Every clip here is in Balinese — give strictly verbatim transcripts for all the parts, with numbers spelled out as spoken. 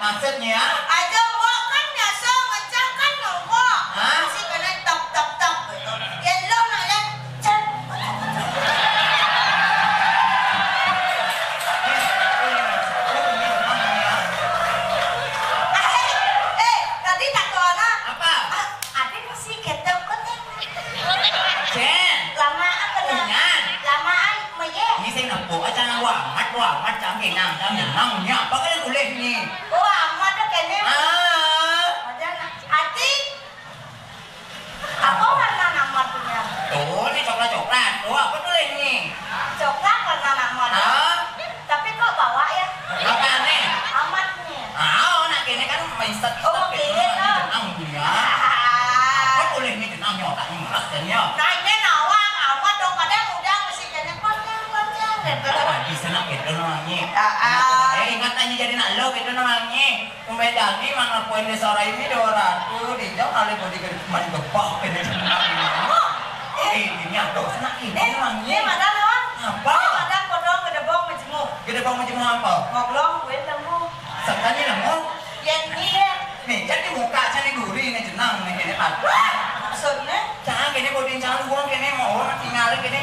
Maksudnya? Aja wok kan biasa ngecak kan ngewok. Hah? Masih kena tap tap tap gitu. Yang lo nak lihat cek. Eh, eh, tadi tak tahu lah. Apa? Ah, ada masih kita kok. Cen. Lamaan benar. Unyan. Lamaan meyeh. Ini saya nepuk aja nang wamat, wamat cang kenang, cang jenang. Ini apa kalian ulih ni? Oh, amat dah kene. Ah. Ada nak. Ati. Apa warna nama punya? Oh, ini coklat-coklat. Oh, apa tuh ini? Coklat warna nama. Ah. Tapi kok bawa ya? Apa nih? Amat nih. Ah, nak kene kan mindset kita. Oh, gitu, kene, nah, ah. Jenang punya. Apa boleh ni jenang ni otaknya meras dan ya. Nah, ini nawang amat dong, kadang udah mesti kene konceng, konceng gitu. Nah, di sana gitu namanya. Ah, ah. Eh, ingat aja jadi nak lo gitu namanya. Pembedaan ni mana poin di sore ini dua ratus, di jam kali bodi gede, main gebah kene jenang. Eh, ini ada sana ini namanya. Ini madam, Bang. Apa? Ini madam potong gedebong majemuk. Gedebong majemuk apa? Ngoglong, kue temu. Sekali nemu. Yang ni ya. Ni, jadi buka cari duri ni jenang ni kene pat. Maksudnya? Jangan kene bodin, jangan buang kene, mau orang tinggal kene.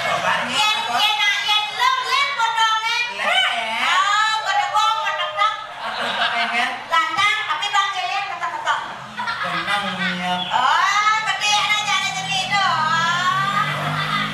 Coba ni. Yang, apa? Yang nak, yang lo lihat potongnya. Lihat. Oh, gedebong, kedepak. Aku pengen. Lantang, tapi Bang Celian ketok-ketok. Tenang, Nia. Oh, gede ada jadi gede itu.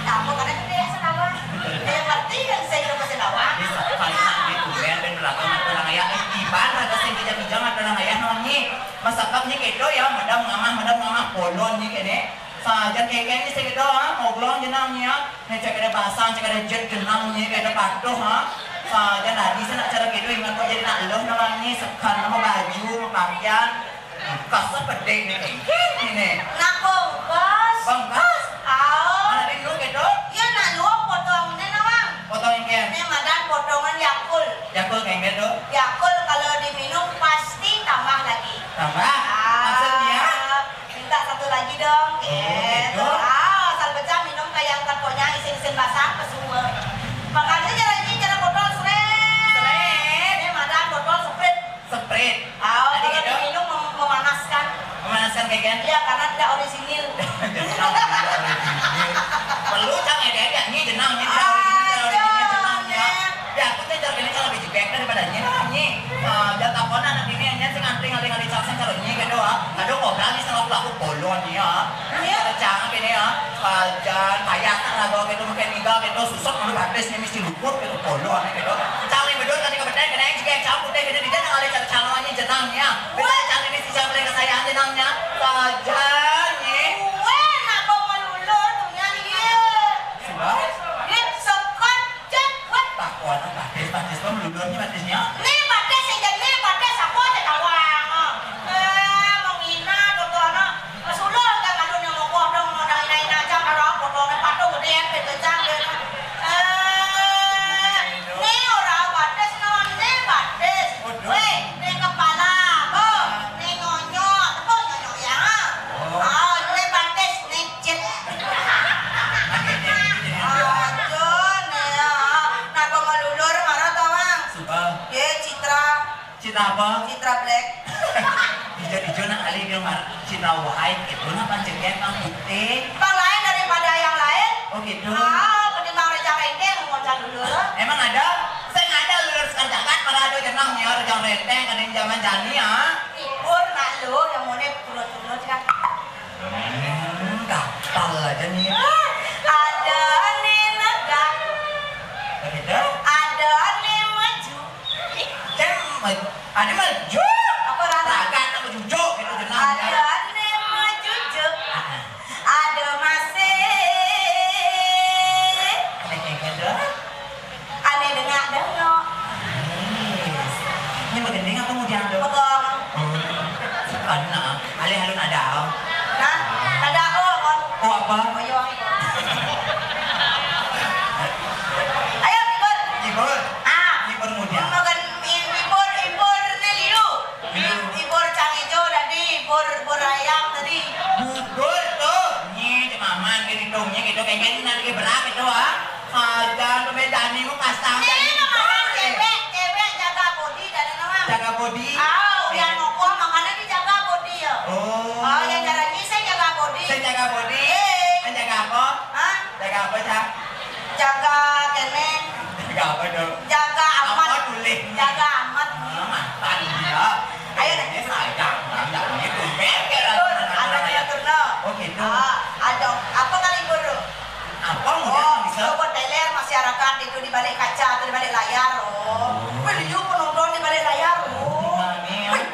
Kamu kada gede ya, Senawang. Yang penting kan saya hidup ke Senawang. Ini paling nak di kuliah dan belakang orang ayah. Eh, iban ada sing bijang-bijang ada orang ayah nonyi. Masakap ni kedo ya, madam ngamah, madam ngamah, polon ni kene. Sajan kengkeng ni sekedo, ha, oglong jenang ni, ha. Ni cek ada basang, cek ada jet jenang ni, cek ada patuh, ha. Sajan tadi saya nak cara gitu, ingat kok jadi nak loh namanya, sekan nama baju, pakaian. Kasar pedek ni kengkeng ni, ni. Nak bungkus? Bungkus? Au. Mana dia dulu gitu? Ya, nak luar potong ni, nawang. Potong yang keng? Ni madan potongan Yakul. Yakul kengkeng tu? Yakul kalau diminum pasti tambah lagi. Tambah? Ah. Maksudnya? Minta satu lagi dong. Oh, gitu. Ah, asal pecah minum kayak angkat pokoknya isin-isin basah ke semua. Makanya cara ini cara botol seret. Seret. Ini madam botol seprit. Seprit. Ah, kalau gitu? Diminum mem- memanaskan. Memanaskan kayak kan? Iya, karena tidak orisinil. Perlu cang ada ya, ini jenang, ini tidak orisinil, tidak orisinil jenangnya. Ya, aku tuh cari ini kalau biji bag daripada ini namanya. Ah, dia takon anak ini hanya sing antri ngali-ngali cang sing karo ini gitu, ah. Aduh, kok berani sama pelaku bolon ya. Iya. Cara cang ini ya. Pajan, kayak tak lah bawa gitu, mungkin tiga gitu, susah kalau habis ini mesti luput gitu, bolon gitu. Cang ini betul tadi kebetulan kena yang juga yang cang putih gitu, dia ngali cari calonnya jenangnya. Bisa cang ini si cang paling kesayangan jenangnya. Pajan, ya. Weh, nak bawa melulur tuh, nyan, iya. Sudah? Dia sekot. Cek, wah. Takonan batis, batis pun lulurnya batisnya. Ni batis sing ni batis apa cek tawang. Eh, menghina tuh anak. Sulur kan malu yang mau potong, mau dari naik aja kalau potong patuh gede yang kejang dia. Eh, ni orang batis non ni batis. Waduh. Weh, ni kepala, oh, ni nyonyok, apa nyonyok ya? Oh. Oh, ni batis, ni Cit. Aduh, nih, ya. Napa ngelulur marah tawang? Suka. Ye, Citra. Citra apa? Citra Black. Ijo-ijo nak kali dia mar-, Citra White gitu, nah pancen dia kan putih. Bang lain daripada yang lain. Oh, gitu. Ah, ketimbang Rejang Renteng, mau cari dulu. Emang ada? Saya nggak ada lulur sekarang kan, para ada jenang nih, Rejang Renteng, ada yang zaman jani ya. Libur, nak lu, yang mau nih, turun-turun kan. Hmm, gatal aja nih. Ada nih negak. Begitu? Ada nih maju. Cem, ada maju. Apa rara? Raga, ada maju, gitu, jenang. Ada nih maju, ada masih. Ada kayak gitu. Ane dengak dengok. Ini begending apa mau diambil? Pegang. Oh, karena alih alun ada. Nah, ada oh kon. Oh, apa? Oyong. Ayo, libur. Libur. Ah. Libur muda. Makan libur, libur ni liu. Liu. Libur cang ijo tadi, libur, libur ayam tadi. Bubur tuh. Ni cemaman gitu, gitu, kayak gini nanti berat gitu ah. Ada, namanya Dani, mau kasar. Nih, Dani. Namanya cewek, cewek jaga body dan nama. Jaga body. Ah, udah ngokoh, makanya dijaga body ya. Oh. Oh, yang jaga ini saya jaga body. Saya jaga body. Eh. Yang jaga apa? Hah? Jaga apa, Cak? Jaga kene. Jaga apa dong? Jaga amat. Apa tulis? Jaga amat. Ah, mantan dia. Ayo, ini sayang, sayang gitu. Bengkel. Ada aja, aja. Ada aja, no. Oh, gitu. Ah, ada apa kali guru? Apa model? Oh, bisa? Coba teler masyarakat itu di balik kaca atau di balik layar, oh. Oh. Wih, liu penonton di balik layar, oh. Gimana, ya? Wih,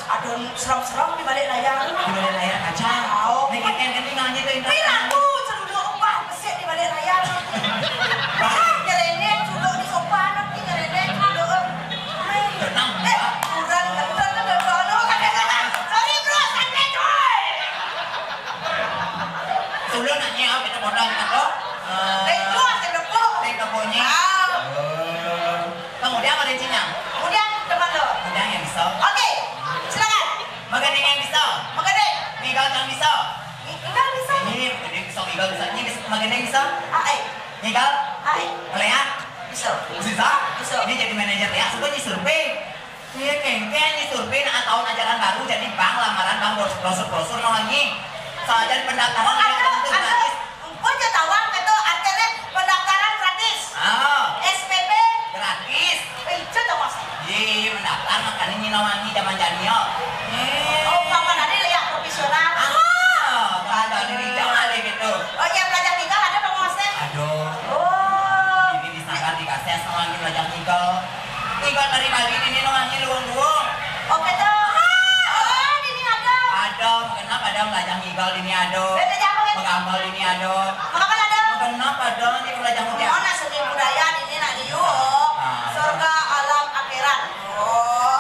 ada serem-serem di balik layar. Di balik layar kaca. Oh. Nih, kan, kan, ini nanya tuh, Indra. Wih, aku ceruduk ubah besik di balik layar. Bah. Nyerenek, ceruduk di sofa, nanti nyerenek, ceruduk. Wih. Tenang, eh, Mbak. Kurang, kurang, kurang, kurang, kurang. Sorry, bro, santai, coy. Ulun nanya, kita modal kita kok. Eh, Bengkok, saya bengkok. Saya kebunyi. Ah. Oh. Kemudian apa kuncinya? Kemudian, teman lo. Kemudian yang bisa. Oke, silakan. Magending yang bisa. Magending. Ngigal yang bisa. Ngi-, ngigal bisa. Ini magending bisa, ngigal bisa. Ini bisa, magending bisa. Ah, eh. Ngigal. Ah, eh. Ngeleak. Bisa. Bisa? Bisa. Ini jadi manajer ya, suka disurvei. Iya, kengken disurvei, nah, tahun ajaran baru, jadi bang lamaran, bang bros-, brosur-brosur, no, anjing. Soalnya pendaftaran. Oh, ada, ada, gratis. Ada. Engko aja tawang itu artinya pendaftaran gratis. Ah. S P P. Gratis. Eh, itu tuh, Mas. Iya, mendaftar makanya nyinau wangi zaman jani, yo. Eh. Oh, paman ada ya, profesional. Ah, kalau dari jauh ada gitu. Oh, iya, belajar tinggal ada, Pak Mas, teh? Aduh. Oh. Ini disangka dikasih sama wangi belajar tinggal. Tinggal dari Bali ini, no, wangi luwung-luwung. Oh, gitu. Oh, di ini ada. Ada, kenapa ada belajar tinggal di ini ada? Beda jauh, ya? Megambal di ini ada. Mengapa ada? Kenapa ada, ini belajar muda? Mana seni budaya di ini, nak, di, yo? Ah. Surga alam akhirat. Oh.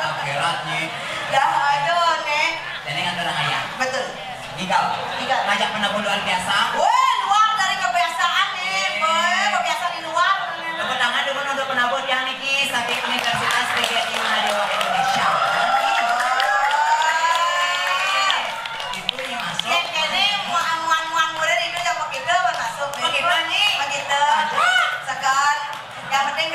Akhirat nih. Dah ada, nih. Jadi ngantar ayah. Betul. Gigal. Gigal. Ngajak penabur luar biasa. Wah, luar dari kebiasaan nih. Wah, kebiasaan di luar. Tepuk tangan dulu untuk penabur yang niki saking Universitas P G I Mahadewa Indonesia. Itu yang masuk. Ya, kene muan-muan murid itu yang begitu masuk. Begitu, nih. Begitu. Sekarang yang penting